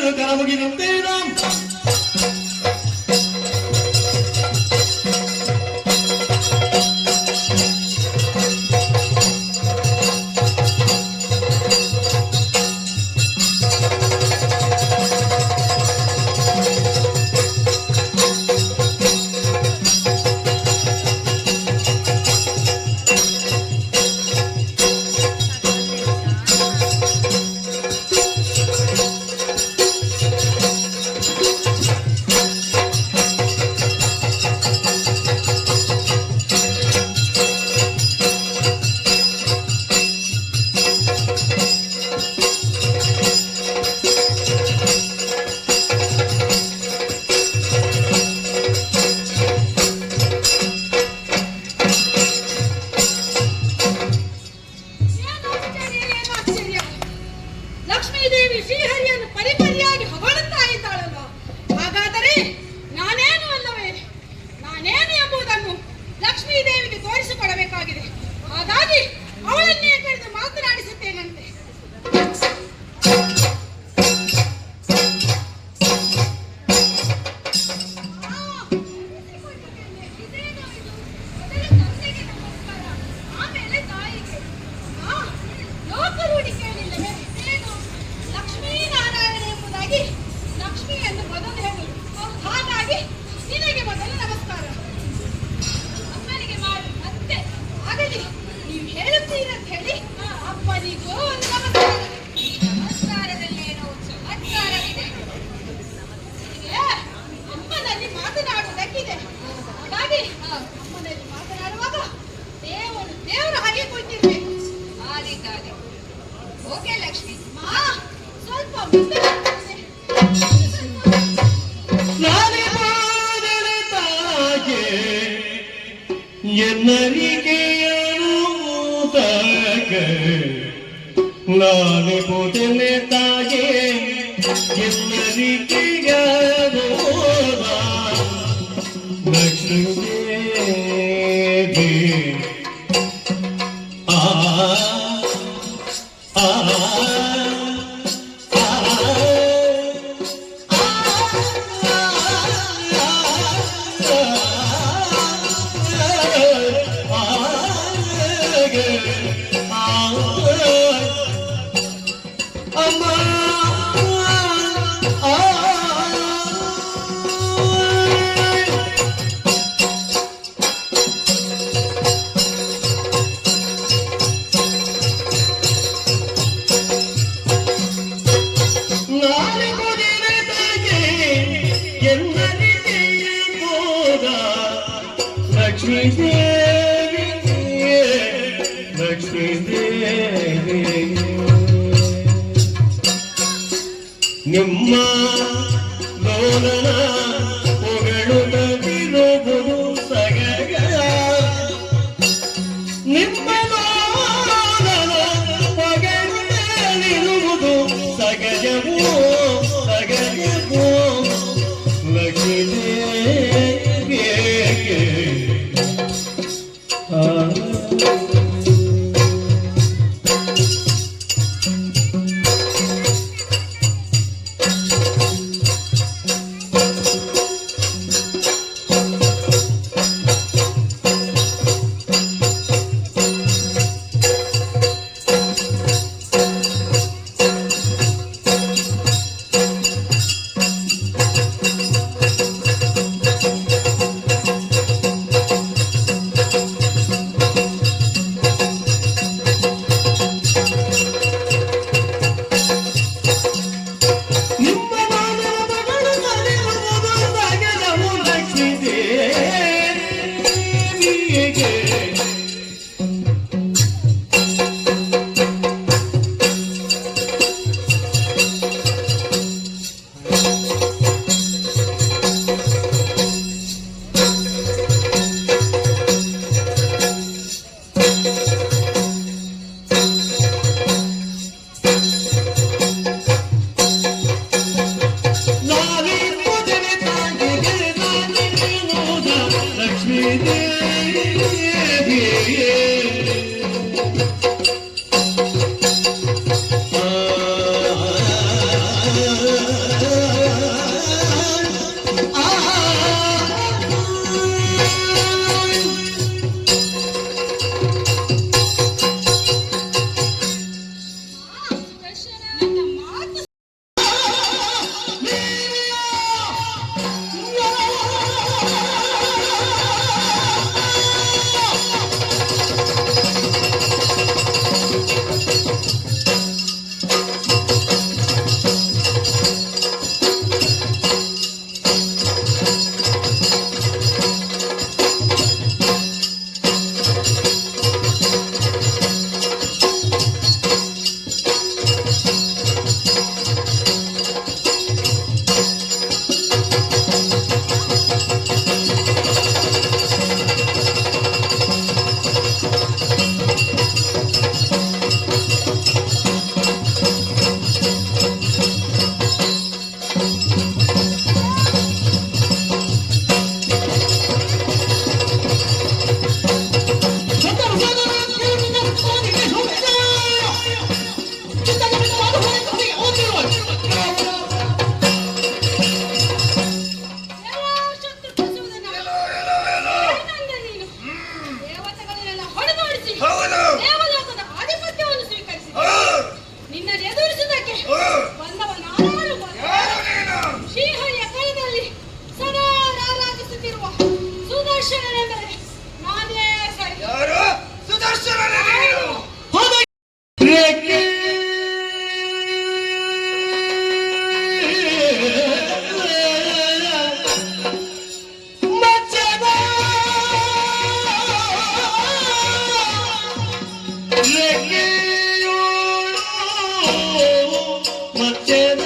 ಹಿಡಿದು ಕರಮುಗಿದಂತೆ. ಏನು ಆಶ್ಚರ್ಯ, ಏನು ಆಶ್ಚರ್ಯ! ಲಕ್ಷ್ಮೀದೇವಿ ಶ್ರೀಹರಿಯನ್ನು ಪರಿಪರಿಯಾಗಿ ಹೊಗಳುತ್ತಾ ಇದ್ದಾಳಲ್ವ? ಹಾಗಾದರೆ ನಾನೇನು ಅಲ್ಲವೇ? ನಾನೇನು ಎಂಬುದನ್ನು ಲಕ್ಷ್ಮೀದೇವಿಗೆ ತೋರಿಸಿಕೊಡಬೇಕಾಗಿದೆ. ಹಾಗಾಗಿ ಅವಳನ್ನೇ ಕರೆದು ಮಾತನಾಡಿಸುತ್ತೇನಂತೆ. ಆ, ಇದೇನು ಇದು? ಮೊದಲು ತಂದೆಗೆ ನಮಸ್ಕಾರ, ಆಮೇಲೆ ತಾಯಿಗೆ. ಆ, ಲೋಕರೂಢಿ ಕೇಳಿಲ್ಲವೇ? ಏನು? ಲಕ್ಷ್ಮೀನಾರಾಯಣ ಎಂಬುದಾಗಿ ಲಕ್ಷ್ಮಿಯನ್ನು ಮೊದಲು ಹೇಳುವುದು. ಹಾಗಾಗಿ ನಿನಗೆ ಮೊದಲು ನಮಸ್ಕಾರ. ಅಮ್ಮನಿಗೆ ಮಾಡು ಮತ್ತೆ. ಆಗಲಿ, ನೀವು ಹೇಳುತ್ತೀರಂತ ಹೇಳಿ ಅಪ್ಪನಿಗೂ ಒಂದು ನಮಸ್ಕಾರ. ಈ ನಮಸ್ಕಾರದಲ್ಲೇನೋ ಚಮತ್ಕಾರವಿದೆ. ನಿನಗೆ ಅಮ್ಮನಲ್ಲಿ ಮಾತನಾಡುವುದಕ್ಕಿದೆ. ಹಾಗಾಗಿ ಅಮ್ಮನಲ್ಲಿ ಮಾತನಾಡುವಾಗ ದೇವರು ದೇವರ ಹಾಗೆ ಕುಳಿತಿರ್ಬೇಕು. ಆದೀತಾದೀತು. ಓಕೆ ಲಕ್ಷ್ಮಿ. ಮಾ, ಸ್ವಲ್ಪ ಮುಂದೆ ಬರ್ತೇನೆ. ನಾನೇ ಬಾದಲೆ ತಾಗೆ ಎನ್ನರಿಗೆಯನು ತಾಗೆ, ನಾನೇ ಪೋದಲೆ ತಾಗೆ ಎನ್ನರಿಕೆಯನು. ಲಕ್ಷ್ಮೀದೇವಿ, ಆ ಆ ಆ. ಲಕ್ಷ್ಮೀ ದೇವಿ, ಲಕ್ಷ್ಮೀ ದೇವಿ, ನಿಮ್ಮ ಲೋಲನ ಹೊಗಳುತ್ತಿರುವುದು ಸಗಗ, ನಿಮ್ಮ ಲೋಲನ ಹೊಗಳುತ್ತಲಿರುವುದು ಸಗಜವೋ, ಸಗಜವೋ, ಲಕ್ಷ್ಮೀ ದೇವಿ. ಆ.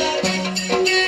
ಮತ್ತೆ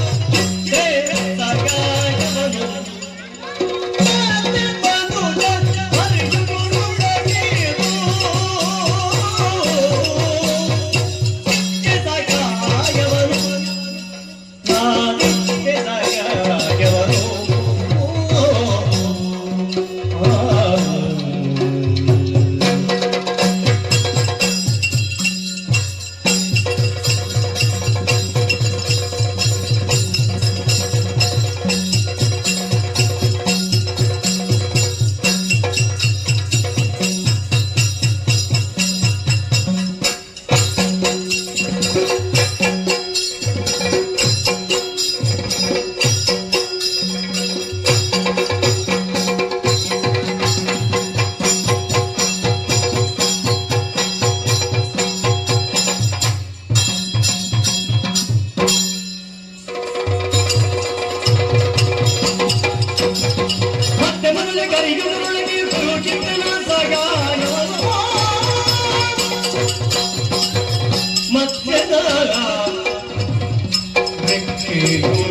ಮನುಜ ಹರಿಯುಳ್ಳೊಳಗಿರು ಸಗಾಯವನು. ಮತ್ತೆ ಮನುಜ ಹರಿಯುಳ್ಳೊಳಗಿರು ಸಗಾಯವನು, ನಾನಿತ್ತೆ ಸಗಾಯವನು. ಮತ್ತೆ ಮನುಜ ಕರಿಯುವುದರೊಳಗೆ ಚಿತ್ತನ ಸಗಾಯವನು. ಮಧ್ಯದ ವ್ಯಕ್ತಿಗಳು.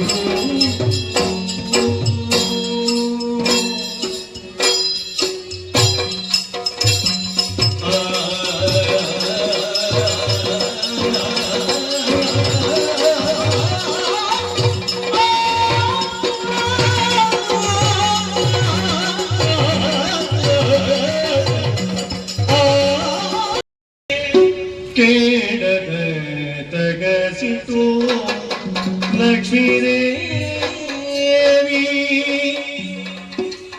ಕೇಡದ ತಗಸಿತು ಲಕ್ಷ್ಮೀದೇವಿ,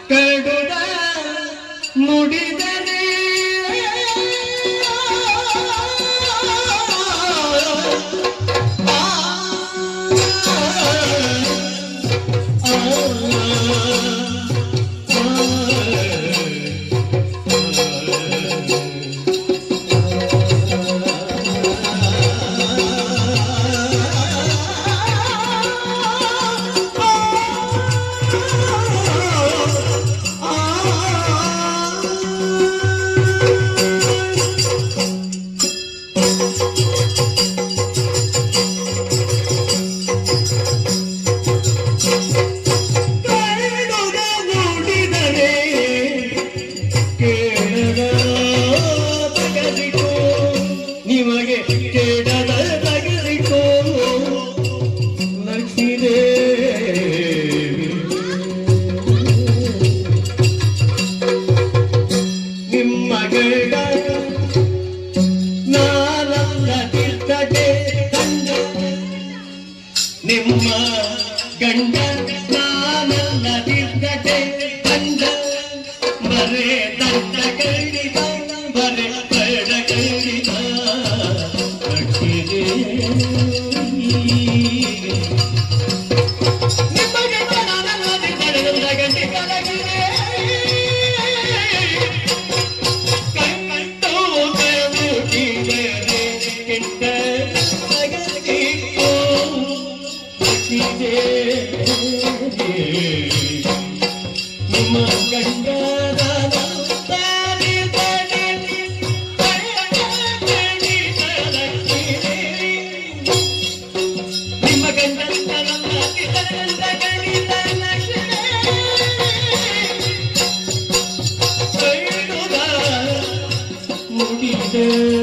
ಕಡುದ ನುಡಿದರೆ ಆ ಆ ಕರುಣದ ನುಡಿದರೆ ಕೇಳದ ತಗದಿಕೋ, ನಿಮಗೆ ಕೇಳದ ತಗದಿಕೋ ಲಕ್ಷ್ಮೀದೇವಿ. ನಿಮ್ಮ ಗಂಡ ನಾನಲ್ಲ ತಿರ್ತಟೆ ಕಂಡ, ನಿಮ್ಮ ಗಂಡ ನಾನಲ್ಲ ತಿರ್ತಟೆ ಕಂಡ, ಬರೇ ತಂಡ ಕಡಿದ, ಬರೇ ಬಡ ಕಡಿದ ಲಕ್ಷ್ಮೀದೇವಿ. ನಿಮ್ಮ ಗಂಡ ನಾನಲ್ಲ ತಿರ್ತಟೆ ಗಂಟೆ ಕಲಗಿದೆ. ಕಂಠ ಕೈಟ್.